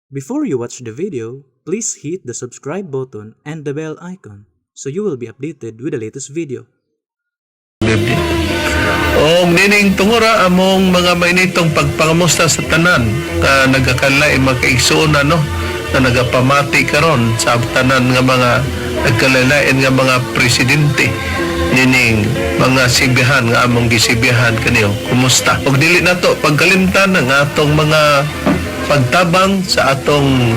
Before you watch the video, please hit the subscribe button and the bell icon so you will be updated with the latest video. Biblia. Og nining tungura, among mga mainitong pagpangamusta sa tanan nga nagakalain makaigsuonan, no, na nagapamati karon, sa tanan nga mga nagkalain nga mga presidente nining mga sibihan nga among gisibihan kaniyo. Kumusta? Og dili nato pagkalimtan ang atong mga pagtabang sa atong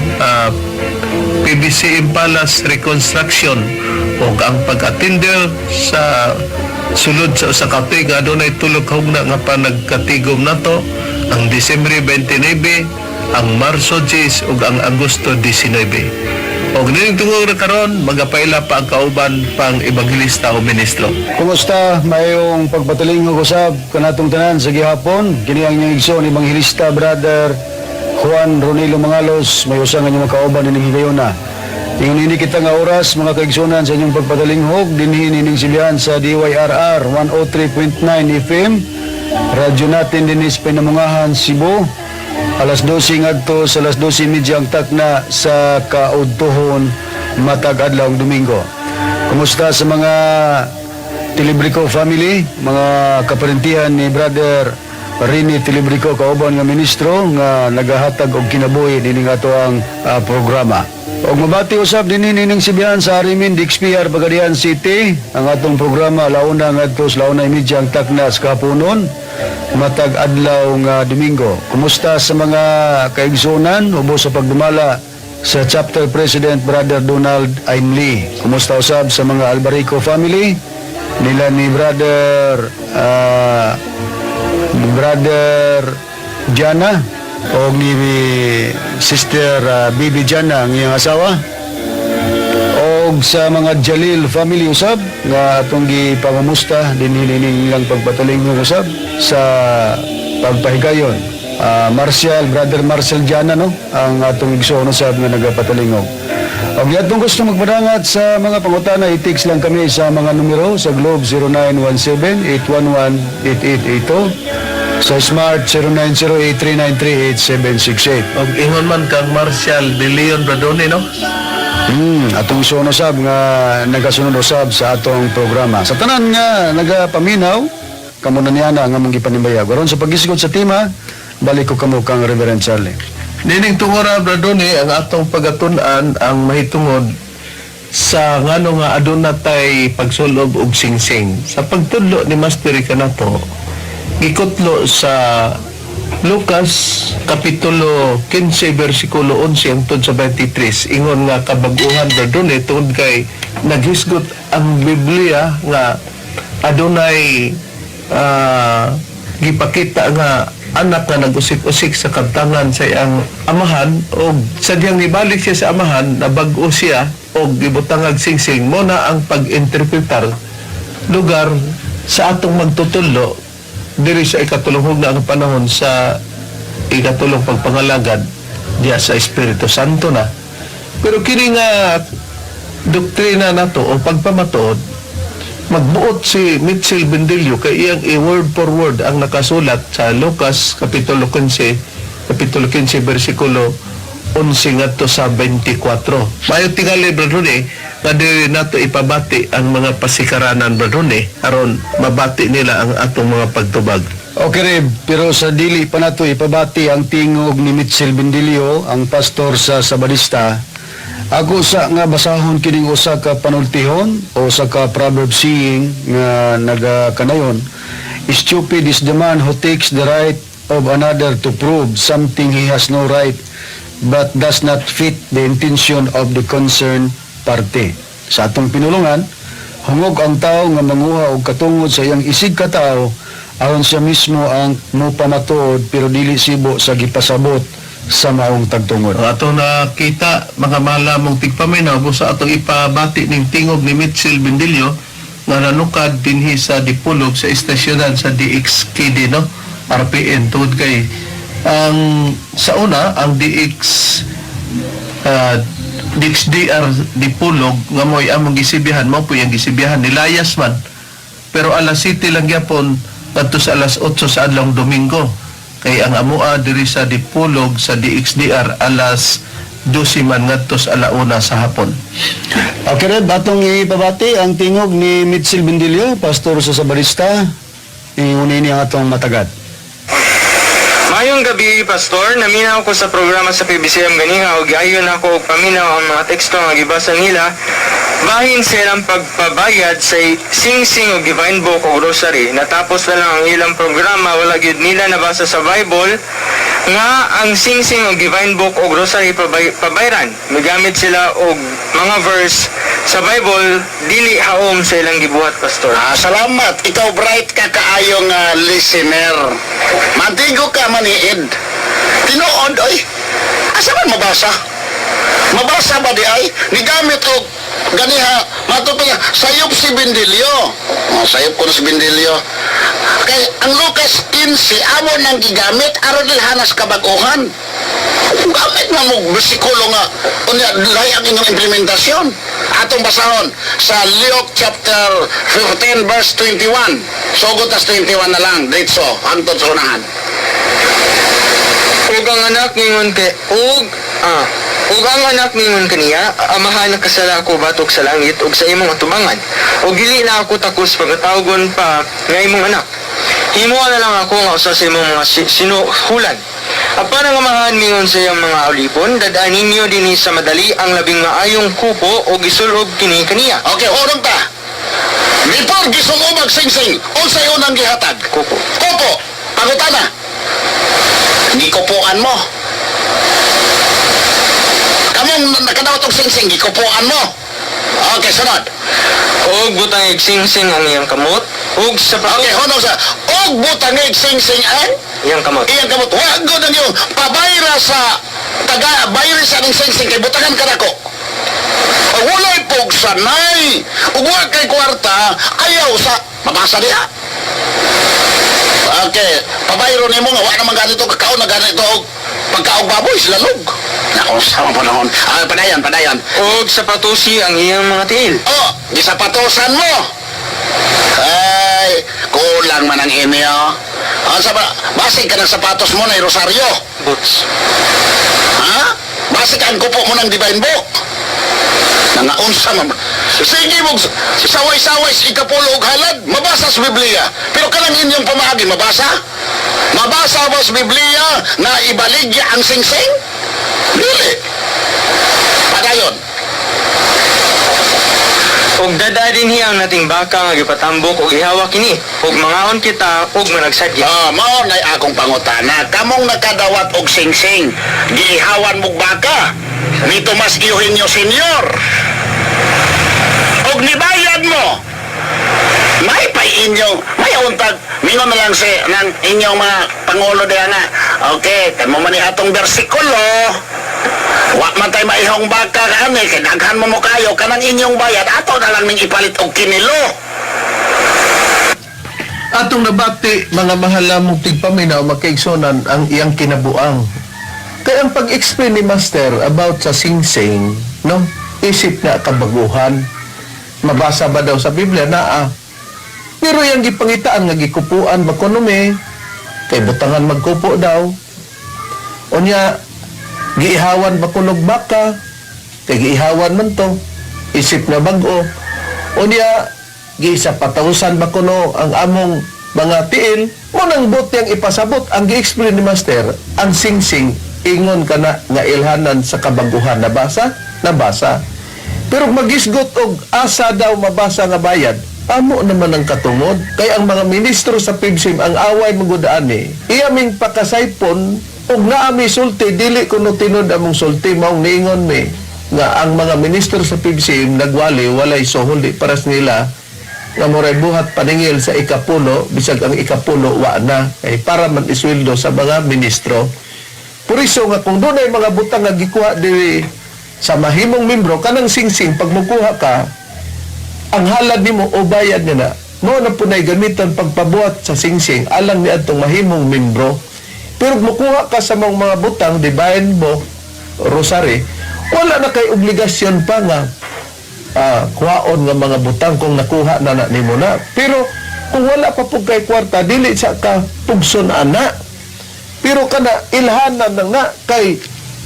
PBCM Palace reconstruction o ang pag-attender sa sulod sa usa ka tuig nga adunay 3 ka hugna nga panagkatigom nato, ang Disyembre 29, ang Marso 10 ug ang Agosto 19. Og nining tungod na karon, magapaila pa ang kauban pang ebanghelista o ministro. Kumusta? Mayong pagpatalingog usab kanatong tanan sa gihapon. Kini ang inyong igsoon, Ebanghelista Brother Juan Ronilo Mangalos, may usa nga inyong kauban ining higayona. Ingon ini kita nga oras, mga kaigsunan, sa inyong pagpatalinghog dinhi nining sibihan sa DYRR 103.9 FM. Radyo natin dinhi sa Pinamungahan, Cebu. Alas 12 ngadto sa alas 12:30 ang takna sa kaudtuhon matag adlaw Domingo. Kumusta sa mga Tilibrico family, mga kaparentihan ni Brother Rini Tilibrico, kauban nga ministro nga nagahatag og kinabuhi dinhi nga atoang programa. Og mabati usab dinhi nining sibihan sa Arimin DXPR, Pagadian City, ang atong programa 1:00 ngadto sa 1:30 ang takna sa kahaponon matag adlaw nga Domingo. Kumusta sa mga kaigsunan ubos sa pagdumala sa Chapter President Brother Donald Aimli? Kumusta usab sa mga Albarico family nila ni Brother Jana o ni Sister Bibi Jana, ang iyang asawa, og sa mga Jalil family usab nga atong gipangamusta dinhi nining ilang pagpatalingog usab sa pagpahigayon. Marcial, Brother Marcel Jana, no, ang atong igsoon usab nga nagapatalingog. Og atong gusto magpadangat sa mga pangutana, i-text lang kami sa mga numero sa Globe 0917-811-8882, sa Smart 0908-393-8768. Og ingon man kang Marcial De Leon Bradone, no? Atong igsoon usab nga nagasunod usab sa atong programa. Sa tanan nga nagapaminaw, kamo na niya na nga mong gipanimbayag. Aron sa paghisgot sa tema, balik ko kamo kang Reverend Charlie. Nining tungura, Bradone, ang atong pagatun-an ang mahitungod sa ngano nga aduna tay pagsulob og singsing. Sa pagtudlo ni Master kanato, gikutlo sa Lucas Kapitulo 15 versikulo 11 hangtod sa 23, ingon nga kabag-uhan, Bradone, tungod kay naghisgot ang Biblia nga adunay gipakita nga anak nga nag-usik-usik sa kabtangan sa iyang amahan, og sadyang nibalik siya sa amahan, nabag-o siya og gibutangag singsing. Mo na ang pag-interpretar lugar sa atong magtutudlo diri sa ikatulong hugna ang panahon sa ikatulong pagpangalagad diya sa Espiritu Santo na. Pero kini nga doktrina nato o pagpamatuod, magbuot si Mitchell Bendillo kay iyang i-word for word ang nakasulat sa Lucas Kapitulo 15 versikulo 11 ngadto sa 24. Mayo tingali, Brother, nga diri nato ipabati ang mga pasikaranan, Brother, aron mabati nila ang atong mga pagtubag. Okay, Reb, pero sa dili pa nato ipabati ang tingog ni Mitchell Bendilio, ang pastor sa Sabadista, ako sa nga basahon kining usa ka panultihon o usa ka proverb saying nga nagakanayon. "Stupid is the man who takes the right of another to prove something he has no right but does not fit the intention of the concerned party." Sa atong pinulungan, hungog ang tao nga manguha og katungod sa iyang isig ka tao aron siya mismo ang mupamatuod pero dili sibo sa gipasabot sa maong tagtungod. Ang atong nakita, mga malamong tigpaminaw, sa atong ipabati ning tingog ni Mitchell Bendillo nga nanukad dinhi sa Dipolog sa istasyonan sa DXKD, no, RPN, tungod kay ang sa una ang DXDR Dipolog nga mo'y among gisibihan, mao po yung gisibihan nilayas man, pero alas 7 lang gyapon ngadto sa alas 8 sa adlong Domingo. Kay ang amoa diri sa Dipolog sa DXDR alas 12 man ngadto sa alauna sa hapon. Okay, Reb, atong ipabati ang tingog ni Mitchell Bendilio, pastor sa Sabarista. Ingunin niya ang atong matagad. Mayong gabi, Pastor. Naminaw ko sa programa sa PBCM ganiha ug ayon ako og paminaw ang mga teksto nga gibasa nila bahin sa ilang pagpabayad sa singsing og Divine Book o Rosary. Natapos na lang ang ilang programa, wala gyud nila nabasa sa Bible nga ang singsing og Divine Book o Rosary pabayran. Migamit sila og mga verse sa Bible dili haom sa ilang gibuhat, Pastor. Ah, salamat. Ikaw bright ka kaayong listener. Mantigo ka maniid. Tinuod oy. Asa man mabasa? Mabasa ba di ay? Nigamit og ganiha matuto nga sayop si Bendilio. Oh, sayop ko na si Bendilio. Kay ang Lucas 15 amo nang gigamit aron ilhanas kabag-ohan. Gamit na mo bersikulo nga unya lahi ang inyong implementasyon. Atong basahon sa Luke chapter 15 verse 21. Sugod tas 21 na lang diretso hangtod sa unahan. Ug ang anak ningon kay ug ah ug ang anak ningon kaniya, "Amahan, nakasala ako batok sa langit ug sa imong atubangan, ug dili na ako takos pagkatawgon pa nga imong anak. Himoa na lang ako nga usa sa imong mga sinuhulan." Apan ang amahan mingon sa iyang mga ulipon, "Dad-a ninyo dinhi sa madali ang labing maayong kupo ug isulob kini kaniya." Okay, urong ta. Before gisulubag sing-sing, unsay unang gihatag? Kupo. Kupo. Pangutana. Gikupuan mo. Kamong nakadawat og sing-sing, gikupuan mo. Okay, sunod. Ug butangig singsing ang iyang kamot ug sa Okay, hunong sa og butangig sing-sing ang iyang kamot. Iyang kamot. Wa gud ang iyong pabayra sa taga bayra sa ning sing-sing kay butangan ka nako. Og walay pugsanay. Ug wa kay kwarta, ayaw sa mabasa diha. Okay, pabayro nimo nga wa naman ganito kakaon na ganito og pagkaog baboy sila log. Nako sa mga panahon. Ah, padayon, padayon. Ug sapatusi ang iyang mga tiil. Oh, gisapatosan mo. Ay, kulang man ang inyo. Ah, sa ba, basig ka ng sapatos mo na Rosario. Boots. Ha? Basig ang kupo mo ng Divine Book. Nangaunsa man. Sige mo, saway-saway sa ikapulo og halad, mabasa sa Biblia. Pero kanang inyong pamaagi, mabasa? Mabasa ba sa Biblia na ibaligya ang singsing? Dili. Padayon. Ug dada dinhi ang nating baka nga gipatambok ug ihawa kini ug mangaon kita ug managsadya. Ah, mao nay akong pangutana. Kamong nakadawat og singsing, giihawan mog baka ni Tomas Eugenio Senior. Og nibayad mo. May pay inyong, may untag, mingon na lang si ng inyong mga pangulo diha nga. Okay, kamo man ni atong bersikulo. Wa man tay maihong baka kaani kay daghan mo mo kayo kanang inyong bayad ato na lang ning ipalit og kinilo. Atong nabati mga mahal namong tigpaminaw makaigsonan ang iyang kinabuang. Kaya ang pag-explain ni Master about sa singsing, no? Isip na kabaguhan. Mabasa ba daw sa Biblia naa? Pero yang gipangitaan nga gikupuan ba kuno me? Kay butangan magkupo daw. Unya giihawan ba kunog baka? Kay giihawan man to. Isip na bag-o. Unya gisapatawsan ba kuno ang among mga tiil? Mo nang buti ang ipasabot ang gi-explain ni Master ang singsing ingon kana nga ilhanan sa kabaguhan. Nabasa? Nabasa. Pero magisgot og asa daw mabasa nga bayad, amo naman ang katungod. Kay ang mga ministro sa PIBSIM ang away magudaan ni. Iya ming pakasaypon og naami sulti dili kuno tinud among sulti maong niingon mi nga ang mga ministro sa PIBSIM nagwali walay suhol di paras nila nga moray buhat paningil sa ikapulo bisag ang ikapulo wa na kay para man isweldo sa mga ministro. Puriso nga kung dunay mga butang nga gikuha diri sa mahimong membro kanang singsing pag mukuha ka ang halad nimo o bayad niya na mo na po na'y gamitan pagpabuhat sa singsing alang ni adtong mahimong membro. Pero mukuha ka sa mga butang divine mo rosary, wala na kay obligasyon pa nga kuhaon nga mga butang kung nakuha na na nimo na. Pero kung wala pa pud kay kwarta dili sa ka pugson ana. Pero kana ilhanan na nga kay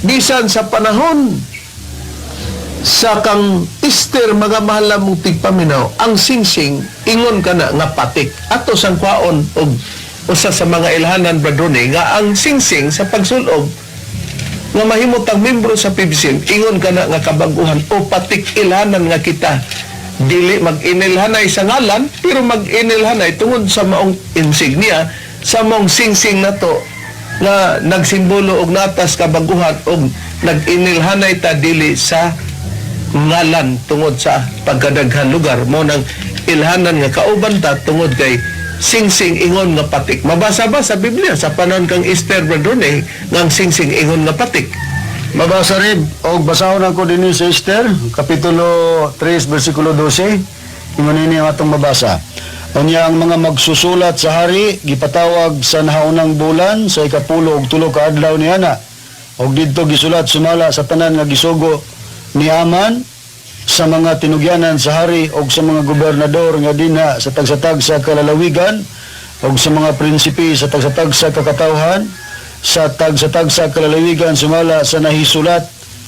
bisan sa panahon sa kang Easter, mga mahal mong tigpaminaw, ang singsing ingon kana nga patik. Ato sang kwaon og usa sa mga ilhanan, Brad Ronnie, nga ang singsing sa pagsulob nga mahimutang membro sa PBCM, ingon kana nga kabaguhan o patik, ilhanan nga kita dili mag-inilhanay sa ngalan pero mag-inilhanay tungod sa maong insignia, sa maong singsing nato nga nagsimbolo og natas kabaguhan, og nag-inilhanay ta dili sa ngalan tungod sa pagkadaghan lugar mo nang ilhanan nga kauban ta tungod kay singsing ingon nga patik. Mabasa ba sa Biblia sa panahon kang Easter, Brad Rene, nga ang singsing ingon nga patik? Mabasa rin, og basahon ako dinhi sa Esther, Kapitulo 3, versikulo 12. Ingon ini ang atong mabasa. Unya ang mga magsusulat sa hari gipatawag sa nahaunang bulan sa ika-13 ka adlaw niana. Og didto gisulat sumala sa tanan nga gisugo ni Aman sa mga tinugyanan sa hari og sa mga gobernador nga dinha sa tagsa-tagsa kalalawigan og sa mga prinsipe sa tagsa-tagsa kakatawhan sa tagsa-tagsa kalalawigan sumala sa nahisulat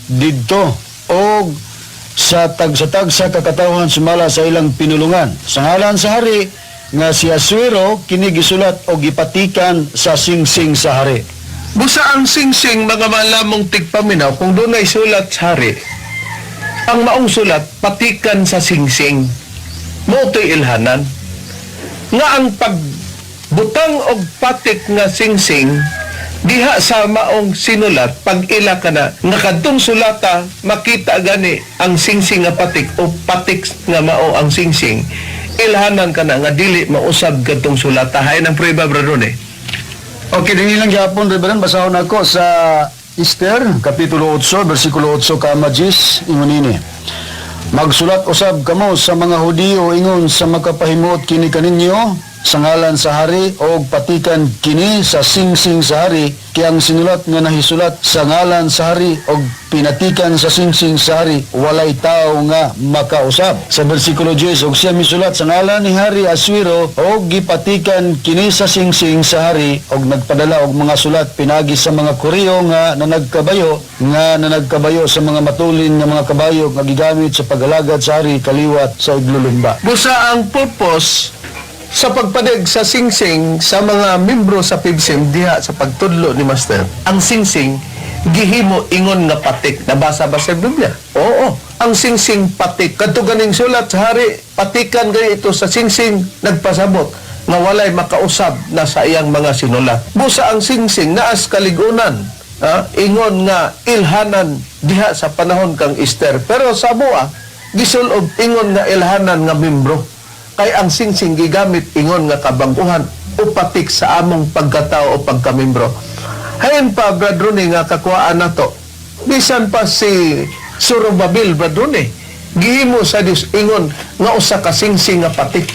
didto og sa tagsa-tagsa kakatawhan sumala sa ilang pinulungan. Sa ngalan sa hari nga si Asuero, kini gisulat og gipatikan sa singsing sa hari. Busa ang singsing, mga malamong tigpaminaw, kung dunay sulat sa hari, ang maong sulat patikan sa singsing. Mao to'y ilhanan. Nga ang pagbutang og patik nga singsing diha sa maong sinulat, pag ila ka na nga kadtong sulata makita gani ang singsing nga patik o patik nga mao ang singsing, ilhanan ka na nga dili mausab kadtong sulata. Hain ang prueba, Brad eh. Okay, dinhi lang gyapon, Reverend, basahon ako sa Esther, Kapitulo 8, versikulo 8 kama 10, ingon ini. Magsulat usab kamo sa mga Hudiyo ingon sa makapahimuot kini kaninyo sa ngalan sa hari og patikan kini sa singsing sa hari, kay ang sinulat nga nahisulat sa ngalan sa hari og pinatikan sa singsing sa hari, walay tao nga makausab. Sa versikulo 10, og siya misulat sa ngalan ni Hari Aswero og gipatikan kini sa singsing sa hari og nagpadala og mga sulat pinagi sa mga koreo nga nanagkabayo sa mga matulin nga mga kabayo nga gigamit sa pag-alagad sa hari kaliwat sa iglulumba. Busa ang purpose sa pagpadig sa singsing sa mga membro sa PIBSIM diha sa pagtudlo ni Master, ang singsing gihimo ingon nga patik. Nabasa ba sa Biblia? Oo. Ang singsing patik. Kadto ganing sulat sa hari, patikan gani ito sa singsing, nagpasabot nga walay makausab na sa iyang mga sinulat. Busa ang singsing naas kaligunan, ingon nga ilhanan diha sa panahon kang Easter. Pero sa mua, gisulob ingon nga ilhanan nga membro. Kay ang singsing gigamit ingon nga kabangkuhan o patik sa among pagkatao o pagkamembro. Hain pa, Brad Rooney, nga kakuhaan nato. Bisan pa si Surubabil, Brad Rooney, gihimo sa Dios ingon nga usa ka singsing nga patik.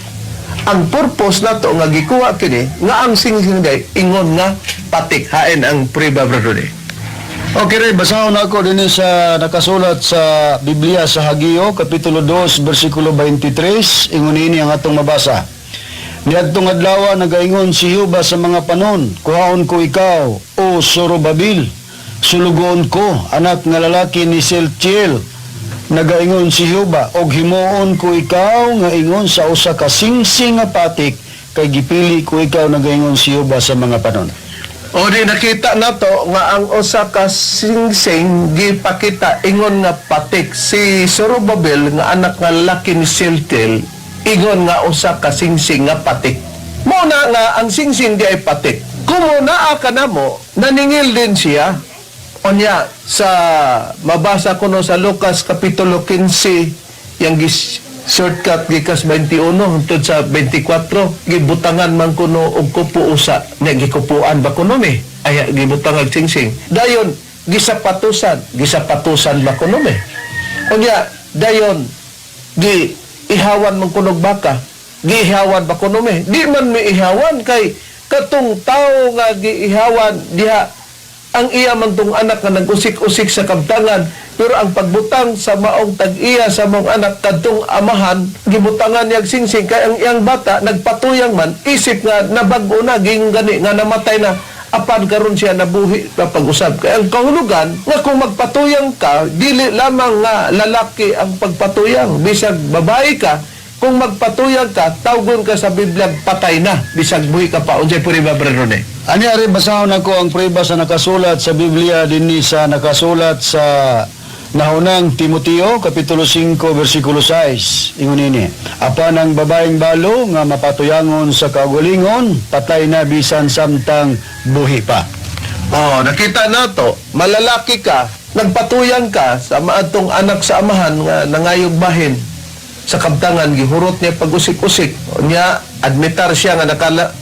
Ang purpose nato nga gikuha kini nga ang singsing day ingon nga patik. Hain ang prueba, Brad Rooney. Okay, Ray, basahon ako din sa nakasulat sa Biblia sa Hageo, Kapitulo 2, versikulo 23, ingon ini ang atong mabasa. Niadtong adlaw nagaingon si Jehova sa mga panon, kuhaon ko ikaw, o Sorobabil, sulugoon ko, anak nga lalaki ni Seltiel. Nagaingon si Jehova, og himuon ko ikaw nga ingon sa usa ka singsing nga patik, kay gipili ko ikaw, nagaingon si Jehova sa mga panon. O di nakita nato nga ang usa ka singsing gipakita ingon nga patik, si Zorobabel nga anak nga lalaki ni Shealtiel ingon nga usa ka singsing nga patik. Mo na nga ang singsing di ay patik. Kumo naa ka namo, naningil din siya. Unya sa mabasa ko no sa Lucas Kapitulo 15, yang gis shortcut gikas 21 hangtod sa 24, gibutangan man kuno og kupo usa nya, gikupuan ba kuno mi ay gibutang og singsing, dayon gisapatusan, gisapatusan ba kuno mi. Unya dayon gi ihawan man kunog baka, giihawan ba kuno mi, di man mi ihawan kay katong tawo nga giihawan diha ang iya man tong anak nga nag-usik-usik sa kabtangan, pero ang pagbutang sa maong tag-iya sa maong anak kadtong amahan, gibutangan niyag singsing kay ang iyang bata nagpatuyang man isip nga nabag-o na, ging gani nga namatay na. Apan karon siya nabuhi na pag-usab. Kaya ang kahulugan nga kung magpatuyang ka, dili lamang nga lalaki ang pagpatuyang, bisag babae ka, kung magpatuyang ka, tawgon ka sa Biblia, patay na, bisag buhi ka pa. Unsay puri ba, Brother Rene? Ani ari basahon ako ang prueba sa nakasulat sa Biblia dinhi sa nakasulat sa Nahunang Timoteo kapitulo 5 bersikulo 6. Ingon ini: Apan ang babaeng balo nga mapatuyangon sa kaugalingon, patay na bisan samtang buhi pa. Oh, nakita na to, malalaki ka, nagpatuyang ka sa maadtong anak sa amahan nga nangayog bahin sa kabtangan, gihurot niya pag-usik-usik. Niya, admitar siya nga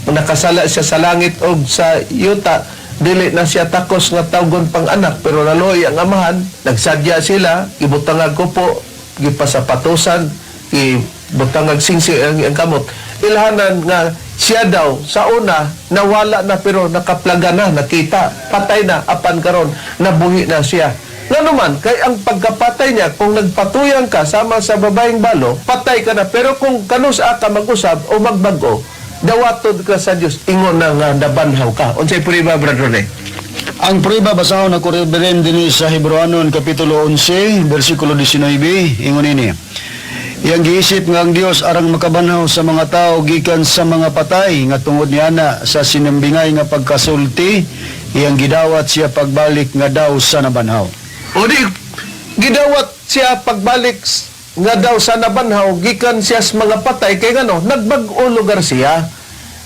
nakasala siya sa langit o sa yuta. Dili na siya takos nga tawgon pang anak, pero naloy ang amahan, nagsadya sila, gibutangag ko po, gipasapatusan, gibutangag singsi ang kamot. Ilhanan nga siya daw sa una nawala na pero nakaplaga na, nakita, patay na, apan karon nabuhi na siya. Ngano man, kay ang pagkapatay niya, kung nagpatuyang ka sama sa babaeng balo, patay ka na. Pero kung kanus ka mag-usab o magbago, dawatod ka sa Dios, ingon na nga nabanhaw ka. Unsay puri ba, Brother Rene? Ang prueba basahon ako Reverend dinhi sa Hebreoanon kapitulo 11 bersikulo 19. Ingon ini: Iyang giisip nga ang Dios arang makabanhaw sa mga tao gikan sa mga patay, nga tungod niana sa sinambingay nga pagkasulti iyang gidawat siya pagbalik nga daw sa nabanhaw. O di, gidawat siya pagbalik nga daw sa nabanhaw, gikan siya sa mga patay, kay ngano, nagbag-o lugar siya.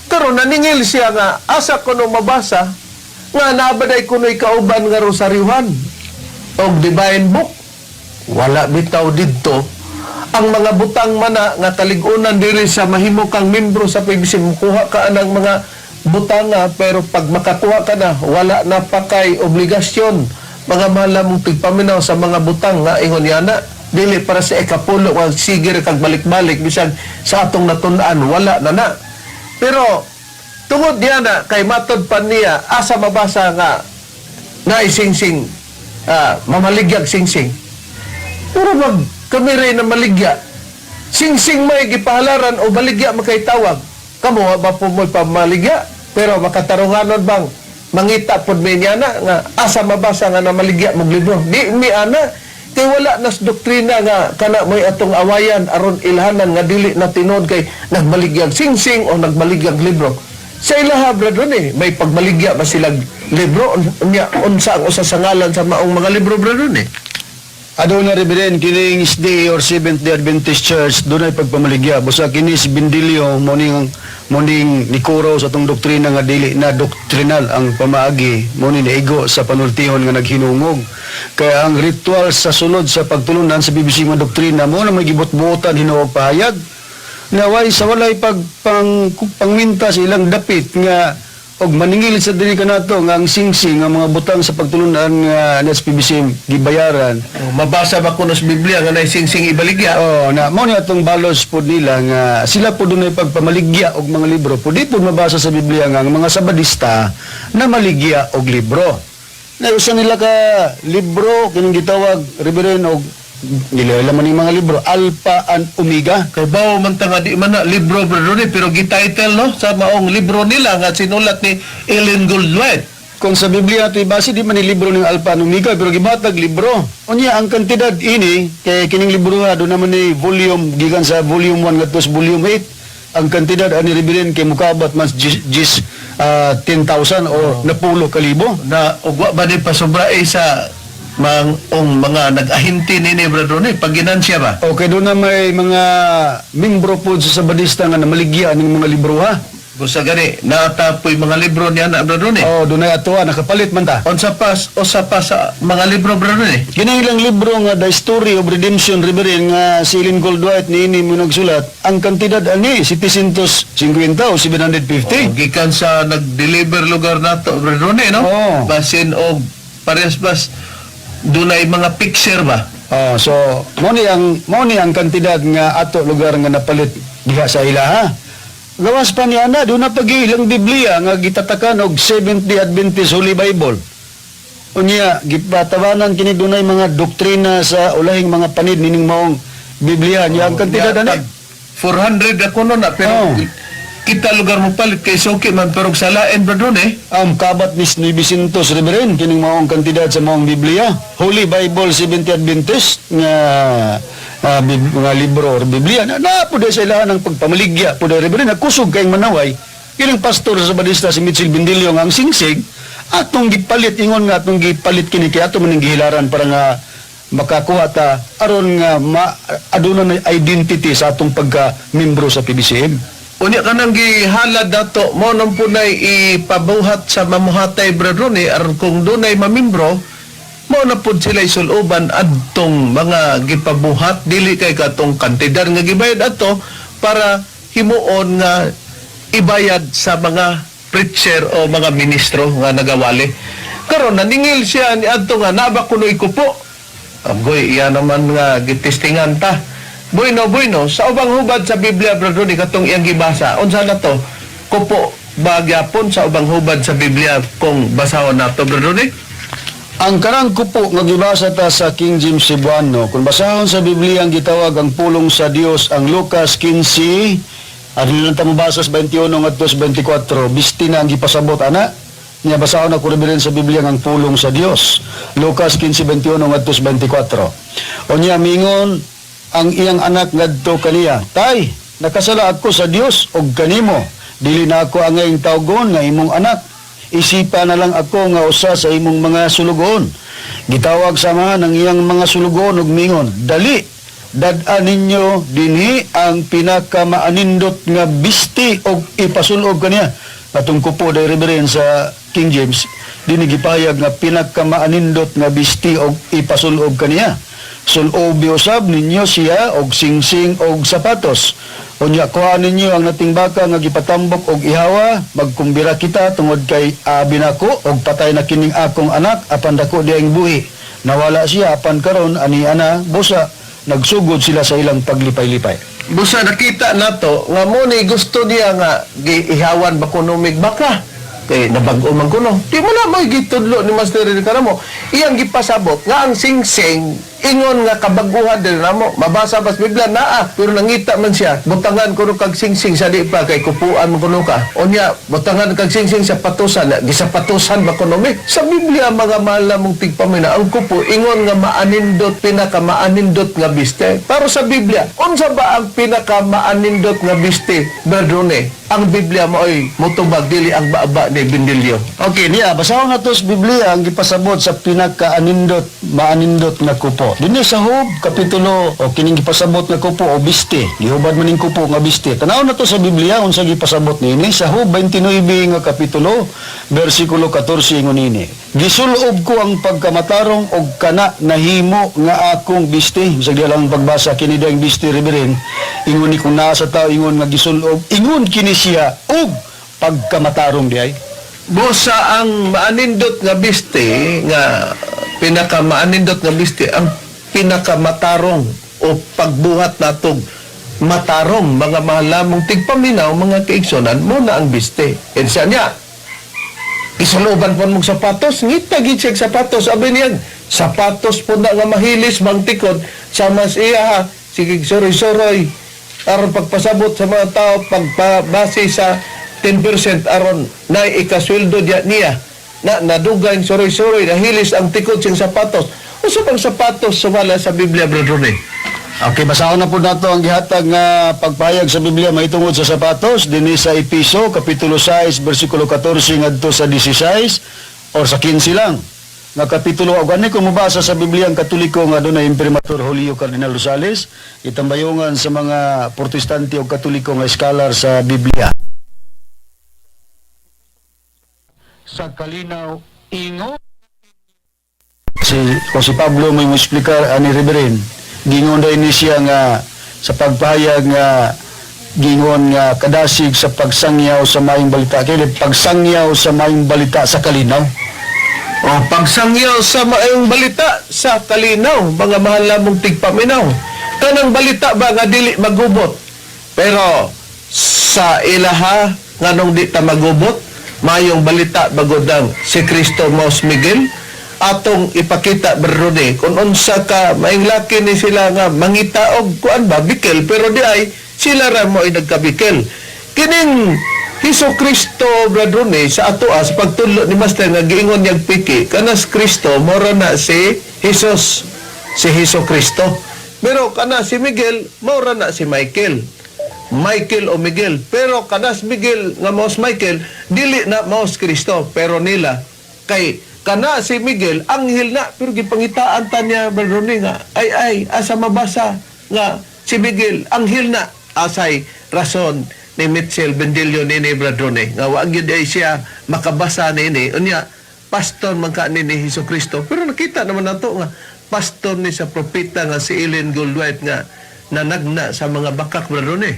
Karon naningil siya nga, asa kuno mabasa, nga naabaday kuno'y kauban nga rosaryuhan og divine book. Wala bitaw didto. Ang mga butang mana nga kalig-unan diri sa mahimo kang membro sa PBC, mukuha ka anang mga butanga, pero pag makakuha ka na, wala na pa kay obligasyon. Mga mahal mong tigpaminaw sa mga butang nga ingon yana, dili para sa ikapulo nga sige ra kag balik-balik bisag sa atong natun-an wala na na. Pero tungod niya na kay matod pa niya, asa mabasa nga naisingsing, mamaligyag singsing. Pero mag kami rin na maligya. Singsing may gipahalaran o baligya makay tawag. Kamo wa ba po mo'y pamaligya? Pero makatarunganon bang mangita pod mi niya na nga asa mabasa nga namaligya mong libro. Di mi ana kay wala nas doktrina nga kana mo'y atong awayan aron ilhanan nga dili na tinuod kay nagmaligyag singsing o nagmaligyag libro. Sa ilaha, brother, eh, may pagmaligya ba silang libro? Unya, unsa ang usa sa ngalan sa maong mga libro, brother, eh? Aduna, Reverend, kining SDA or Seventh Day Adventist Church dunay pagpamaligya. Busa kini si Bindilio mo ning nikuraw sa atong doktrina nga dili na doktrinal ang pamaagi, mo ni naigo sa panultihon nga naghinungog. Kaya ang ritual sa sulod sa pagtulunan sa BBC nga doktrina mo na may gibot-buotan hinuog pahayag. Naway sa walay pag pangwinta sa ilang dapit nga og maningil sa diri kanato nga ang singsing, ang mga butang sa pagtulunan nga NSPBC gibayaran. Oh, mabasa ba kuno sa Biblia nga nay singsing ibaligya? Oh, na mao ni atong balos pod nila nga sila pod dunay pagpamaligya og mga libro. Pud di pod mabasa sa Biblia nga ang mga Sabadista na maligya og libro. Na usa nila ka libro kining gitawag, Reverend, og nila man ning mga libro Alpha and Omega. Kay bawo man ta nga di man na libro, brother Ronnie, pero gititle no sa maong libro nila nga sinulat ni Ellen Goldwhite. Kung sa Biblia ato ibase, di man ni libro ng Alpha and Omega, pero gibatag libro. Unya ang kantidad ini kay kining libro nga do naman ni volume gikan sa volume 1 ngadto sa volume 8. Ang kantidad ani, Reverend, kay mukabat mas jis, 10,000 o napulo kalibo. Na ug wa ba ni pasobra eh sa ong mga nag-ahinti nini, brother Ronnie, pag ginansya ba? Okay, doon na may mga membro po sa Sabadista nga namaligya ng mga libro ha. Busa gani naatapoy mga libro niya na, brother Ronnie. Oh, doon na ato nakapalit man ta. Unsa pa usa pa sa mga libro, brother Ronnie? Kini ilang libro nga The Story of Redemption, Reverend, nga si Ellen Goldwhite niini mo nagsulat, ang kantidad ani 750 o 750. Oh, gikan sa nag-deliver lugar nato, brother Ronnie, no? Oo. Basin og parehas bas dunay mga picture ba? Oh, so mo ni ang kantidad nga ato lugar nga napalit diha sa ilaha. Gawas pa niya na doon na pag ilang Biblia nga gitatakan og Seventh Day Adventist Holy Bible. Unya gipatawanan kini dunay mga doktrina sa ulahing mga panid nining maong Biblia niya ang kantidad Ya, ani. tag 400 ako no na pero Oo. Kita lugar mo palit kay suki man pero salain, Brad Ronnie. Ang kabat ni 900, Reverend, kining maong kantidad sa maong Biblia. Holy Bible 70 Adventist nga nga libro or Biblia na, na po sa ilahan ng pagpamaligya po Reverend, nagkusog kayong manaway kining pastor sa Badista si Mitchell Bindilio nga ang singsig atong gipalit, ingon nga atong gipalit kini kay ato man gihilaran para nga makakuha ta aron nga ma, aduna na identity sa atong pagka membro sa PBCM. Unya kanang gihalad dato mo nang punay ipabuhat sa mamuhatay, Brad Ronnie, aron kung dunay mamimbro mo na pud sila isuluban adtong mga gipabuhat, dili kay katong kantidad nga gibayad ato para himuon nga ibayad sa mga preacher o mga ministro nga nagawali. Karon naningil siya ni adto nga naba kunoy kupo. Agoy, iya naman nga gitistingan ta. Bueno, bueno, sa ubang hubad sa Biblia, Brad Ronnie, katong iyang gibasa, unsa na to? Kupo ba gyapon sa ubang hubad sa Biblia kung basahon nato, Brad Ronnie? Ang karang kupo nga gibasa ta sa King James Cebuano, kung basahon sa Biblia ang gitawag ang pulong sa Dios ang Lucas 15, at lang ta mabasa sa 21 ngadto sa 24, bisti na ang gipasabot ana. Nya basahon ako rin sa Biblia ang pulong sa Dios. Lucas 15:21 ngadto sa 24. Unya mingon ang iyang anak ngadto kaniya, "Tay, nakasala ako sa Dios ug kanimo. Dili na ako angayng tawgon nga imong anak. Isipa na lang ako nga usa sa imong mga sulugoon." Gitawag sa amahan ang iyang mga sulugoon ug mingon, "Dali, dad-a ninyo dinhi ang pinakamaanindot nga bisti og ipasulob kaniya." Atong kupo day, Reverend, sa King James, dinhi gipahayag nga pinakamaaninindot nga bisti og ipasulob kaniya. Sulobi usab ninyo siya og singsing og sapatos. Unya kuha ninyo ang nating baka nga gipatambok og ihawa, magkumbira kita tungod kay abi nako og patay na kining akong anak apan dako diyang buhi. Nawala siya apan karon ani ana busa. Nagsugod sila sa ilang paglipay-lipay. Busa nakita nato nga mo ni gusto niya nga giihawan ba kuno mig baka kay nabag-o man kuno. Di mo na mo'y gitudlo ni Master Ricardo mo. Iyang gipasabot nga ang singsing ingon nga kabaguhan din namo. Mabasa ba sa Biblia naa, pero nangita man siya. Butangan kuno kag singsing sa di pa kay kupuan man kuno ka. Unya butangan kag singsing sa patusan, gisapatusan ba kuno mi. Sa Biblia, mga mahal mong tigpamina, ang kupo ingon nga maanindot, pinaka maanindot nga biste. Pero sa Biblia, unsa ba ang pinaka maanindot nga biste, Berdone? Ang Biblia mo ay mutubag, dili ang baaba ni Bindilyo. Okay, niya, basahon nato sa Biblia ang gipasabot sa pinakaanindot, maanindot nga kupo. Dinhi sa Job, kapitulo, o kining gipasabot nga kupo o biste. Gihubad man ning kupo nga biste. Tanaw nato sa Biblia unsa gipasabot niini sa Job 29 nga kapitulo, bersikulo 14, ingon niini. "Gisulob ko ang pagkamatarong og kana nahimo nga akong biste." Bisag di lang pagbasa kini diyang biste, Reverend. Ingon ni kung naa sa tao ingon nga gisulob, ingon kini siya og pagkamatarong diay. Busa ang maanindot nga biste, nga pinaka maanindot nga biste ang pinakamatarong o pagbuhat natog matarong, mga mahalamong tigpaminaw, mga kaigsonan, mo na ang biste. And siya niya, isuloban po mong sapatos, ngita gid siya sapatos, abi niya, sapatos po na nga mahilis bang tikod, sa mas iya ha, sige suroy-suroy, aron pagpasabot sa mga tao, pagpabase sa 10% aron na ikasweldo diya niya, na nadugay suroy-suroy, nahilis ang tikod siyang sapatos. Usa bang sapatos sumala sa Biblia, Brother Ronnie? Okay, basahon na po nato ang gihatag nga pagpahayag sa Biblia mahitungod sa sapatos dinhi sa Episo kapitulo 6 bersikulo 14 ngadto sa 16 or sa 15 lang. Nga kapitulo og ani kung mobasa sa Biblia ang Katoliko nga adunay Imprimatur Julio Cardinal Rosales, itambayongan sa mga Protestante o Katoliko nga scholar sa Biblia. Sa kalinaw ingon si kung si Pablo may mo explicar ani, Reverend, gingon day ni siya nga sa pagpahayag nga gingon nga kadasig sa pagsangyaw sa maayong balita, kay pagsangyaw sa maayong balita sa kalinaw. O pagsangyaw sa maayong balita sa kalinaw, mga mahal namong tigpaminaw. Kanang balita ba nga dili magubot? Pero sa ilaha nganong di ta magubot, maayong balita bagodang si Kristo Mos Miguel atong ipakita berrone kung unsa ka maing laki ni sila nga mangita og kuan ba bikel, pero di ay sila ra mo ay nagkabikel. Kining Hesus Kristo, Brad Ronnie, sa atoa sa pagtudlo ni Master nga giingon niyang piki, kanas Kristo mora na si Jesus, si Hesus Kristo. Pero kana si Miguel, mora na si Michael. Michael o Miguel. Pero kanas Miguel nga maos Michael, dili na maos Kristo, pero nila kay kana si Miguel anghel na, pero gipangitaan ta niya, Brad Ronnie, nga ay ay asa mabasa nga si Miguel anghel na? Asay rason ni Mitchell Bendilio nini, Brad Ronnie, nga wa gyud ay siya makabasa nini. Unya pastor man ka ni Hesus Kristo, pero nakita naman nato nga pastor ni sa propeta nga si Ellen Goldwhite nga nanagna sa mga bakak, Brad Ronnie.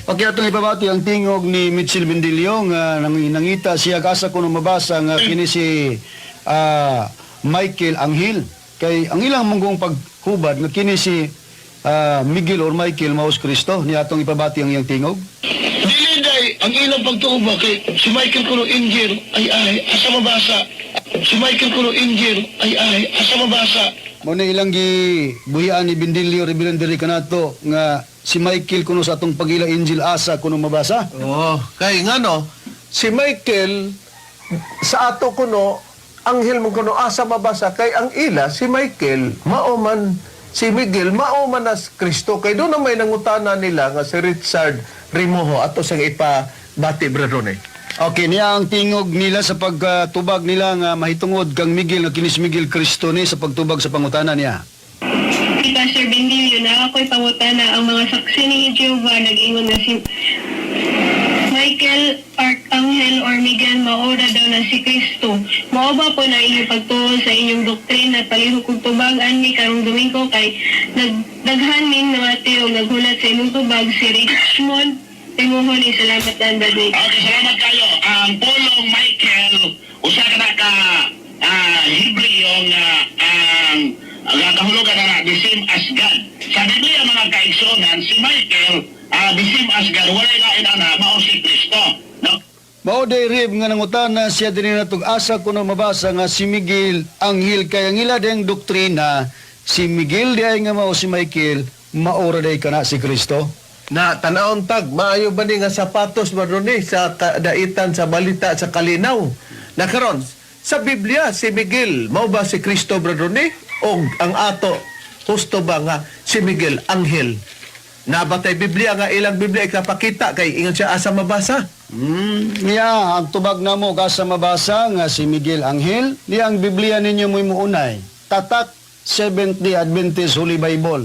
Okay, atong ipabati ang tingog ni Mitchell Bendilio nga nangita siya asa kuno mabasa nga kini si Michael Anghel. Kay ang ilang munggong paghubad nga kini si Miguel or Michael maos Kristo, ni atong ipabati ang iyang tingog. Dili day ang ilang pagtuo ba kay si Michael kuno angel, ay ay asa mabasa? Si Michael kuno angel, ay ay asa mabasa? Mao na ilang gibuhian ni Bendilio Reverend diri kanato nga si Michael kuno sa atong pagila angel, asa kuno mabasa. Oh, kay ngano si Michael sa ato kuno anghel man kuno, asa mabasa? Kay ang ila si Michael mao man si Miguel, mao man as Kristo, kay doon na may nangutana nila nga si Richard Rimoho ato sang ipabati, Brad Ronnie. Okay, niya ang tingog nila sa pagtubag nila nga mahitungod kang Miguel nga kini si Miguel Kristo ni sa pagtubag sa pangutana niya. Si Pastor Bendilio, na ako'y pangutana, ang mga saksi ni Jehovah nag-ingon na si Michael Archangel or Miguel maura daw na si Kristo. Mao ba po na inyong pagtuo sa inyong doktrina? Palihog kog tubag ani karong Domingo kay nagdaghan ning namati og naghulat sa imong tubag. Si Richmond Timuhon ni salamat dan David. Okay, salamat kayo. Ang pulong Michael, usa ka na ka Hebreo nga ang ang kahulugan na the same as God. Sa Biblia, mga kaigsuonan, si Michael, the same as God, walay lain ana, mao si Kristo. No? Mao day rib nga nangutana siya dinhi natog asa kuno mabasa nga si Miguel anghel, kay ang ila ding doktrina si Miguel di ay nga mao si Michael maura day kana si Kristo. Na tanawon tag maayo ba ni nga sapatos, Brad Ronnie, sa daitan sa balita sa kalinaw na karon sa Biblia si Miguel mao ba si Kristo, Brad Ronnie? Og ang ato, husto ba nga si Miguel anghel? Nabatay Biblia nga ilang Biblia ikapakita kay ingon siya asa mabasa. Niya ang tubag namo asa mabasa nga si Miguel anghel, niya ang Biblia ninyo mo'y muunay. Tatak Seventh Day Adventist Holy Bible.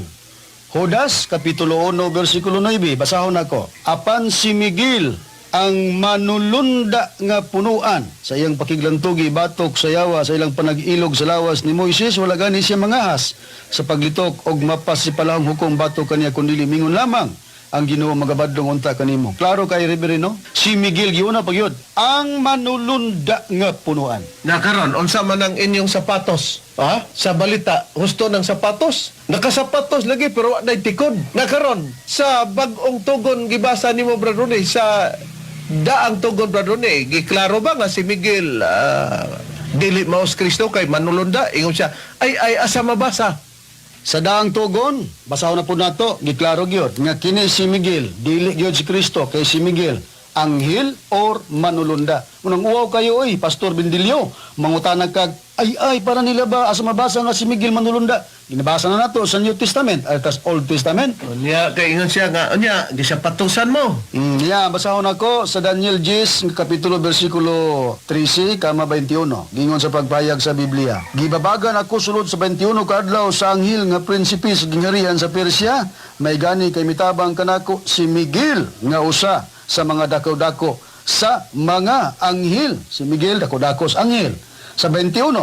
Judas kapitulo 1 bersikulo 9, basahon nako. Apan si Miguel ang manulunda nga punuan sa iyang pakiglantugi batok sa yawa sa ilang panag-ilog sa lawas ni Moises, wala gani siya mangahas sa paglitok og mapasipalahong hukom batok kaniya, kundi mingon lamang ang Ginoo magabadlong unta kanimo. Klaro kay Reverendo, si Miguel giuna pagyud ang manulunda nga punuan. Na karon unsa man ang inyong sapatos? Ha? Sa balita, husto ng sapatos? Nakasapatos lagi pero wa nay tikod. Na karon sa bag-ong tugon gibasa nimo, Brad Ronnie, sa daang tugon, Brad Ronnie, giklaro ba nga si Miguel dili maos Kristo kay manulunda? Ingon siya ay ay asa mabasa? Sa daang tugon, basahon na po nato, giklaro gyud nga kini si Miguel, dili gyud si Kristo kay si Miguel anghel or manulunda. Unang uwaw kayo oy, Pastor Bendilio, mangutana kag ay ay para nila ba asa mabasa nga si Miguel manulunda? Ginabasa na nato sa New Testament at tas Old Testament. Unya kay ingon siya nga unya gisapatusan mo. Yeah, basahon ako sa Daniel 10, kapitulo versikulo 13, kama 21. Gingon sa pagpayag sa Biblia. Gibabagan ako sulod sa 21 kaadlaw sa anghel nga prinsipe sa gingharian sa Persia, may gani kay mitabang kanako si Miguel nga usa sa mga dako-dako sa mga anghel. Si Miguel dako-dako sa anghel. Sa 21,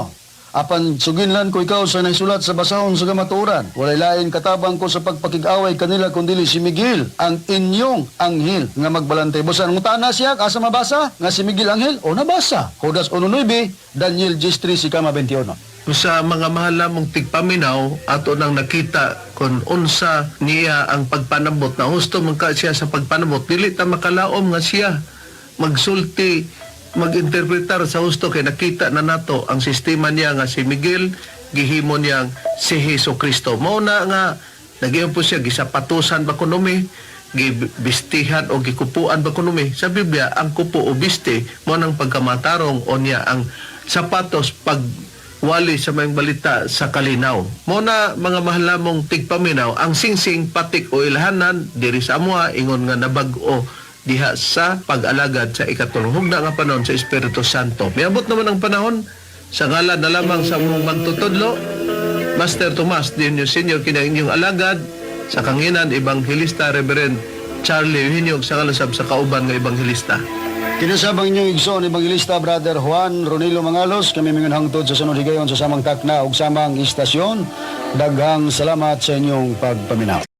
apan suginlan ko ikaw sa nahisulat sa basahon sa kamatuoran. Walay lain katabang ko sa pagpakig-away kanila kundili si Miguel, ang inyong anghel nga magbalantay. Busan ngutana siya asa mabasa nga si Miguel anghel o nabasa. Judas 1:9, Daniel 10:3 si kama 21. Sa mga mahal namong tigpaminaw, ato nang nakita kung unsa niya ang pagpanabot na husto man ka siya sa pagpanabot, dili ta makalaom nga siya magsulti, maginterpretar sa husto kay nakita na nato ang sistema niya nga si Miguel gihimo niyang si Hesus Kristo. Mao na nga nagyan po siya gisapatusan ba kuno mi. Gibistihan o gikupuan ba kuno mi sa Biblia. Ang kupo o biste mo nang pagkamatarong o niya ang sapatos pag wali sa mayong balita sa kalinaw. Mo na, mga mahal namong tigpaminaw, ang singsing patik o ilhanan diri sa amoa ingon nga nabag-o diha sa pag-alagad sa ikatulong hugna nga panahon sa Espiritu Santo. Miabot naman ang panahon sa ngalan na lamang sa mong magtutudlo, Master Tomas Dionio Senior, kina inyong alagad sa kanginan, Ebanghelista Reverend Charlie Eugenio, sa kalasab sa kauban nga ebanghelista. Kinasab ang inyong igsoon, Evangelista Brother Juan Ronilo Mangalos, kami mingon hangtod sa sunod higayon sa samang takna ug samang istasyon. Daghang salamat sa inyong pagpaminaw.